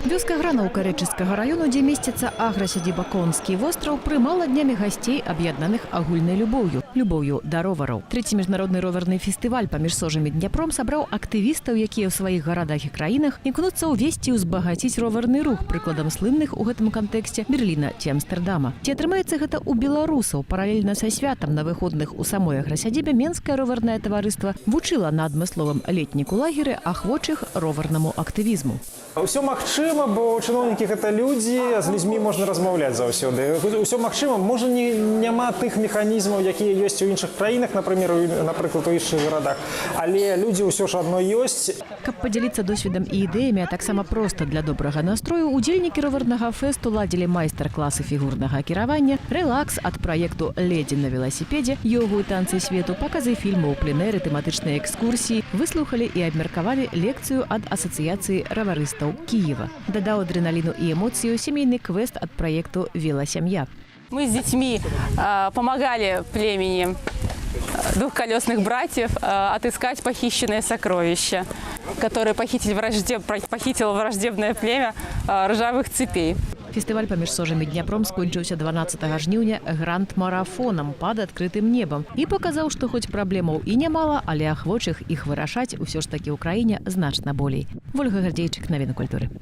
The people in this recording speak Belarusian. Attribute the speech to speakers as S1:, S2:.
S1: Вёска Гранаўка Рэчыцкага раёну, дзе месціцца аграсядзіба «Конскі востраў», прымала днямі гасцей, аб'яднаных агульнай любоўю, любоўю да ровараў. Трэці міжнародны роварны фестываль «Паміж Сожам і Дняпром» сабраў актывістаў, якія ў сваіх гарадах і краінах імкнуцца ўвесці і ўзбагаціць роварны рух прыкладам слынных у гэтым кантэксце Берліна ці Амстердама. Ці атрымаецца гэта ў беларусаў? Паралельна са святам на выходных у самой аграсядзібе менскае роварнае таварыства вучыла на адмысловым летніку лагеры ахвочых роварнаму актывізму.
S2: Усё магчыма, бо чыноўнікі — гэта людзі, а з людзьмі можна размаўляць заўсёды. Усё магчыма, можа, не, няма тых механізмаў, якія ёсць у іншых краінах, например, напрыклад, у іншых гарадах. Але людзі ўсё ж адно ёсць.
S1: Каб падзяліцца досведам і ідэямі, а таксама проста для добрага настрою, удзельнікі роварнага фэсту ладзілі майстар-класы фігурнага кіравання, рэлакс ад праекту «Ледзі на веласіпедзе», йогу і танцы свету, паказы фільмаў, пленэры, тэматычныя экскурсіі, выслухалі і абмеркавалі лекцыю ад асацыяцыі раварыстаў Кіева. Дадаў адрэналіну і эмоцыю сямейны квест ад праекту «Веласям'я».
S3: Мы с детьми помогали племени двухколесных братьев отыскать похищенное сокровище, которое похитило враждебное племя ржавых цепей.
S1: Фестываль «Паміж Сожам і Дняпром» скончыўся 12 жніўня гранд-марафонам пад адкрытым небам і паказаў, што хоць праблемаў і нямала, але ахвочых іх вырашаць усё ж такі ў краіне значна болей. Вольга Гардзейчык, навіны культуры.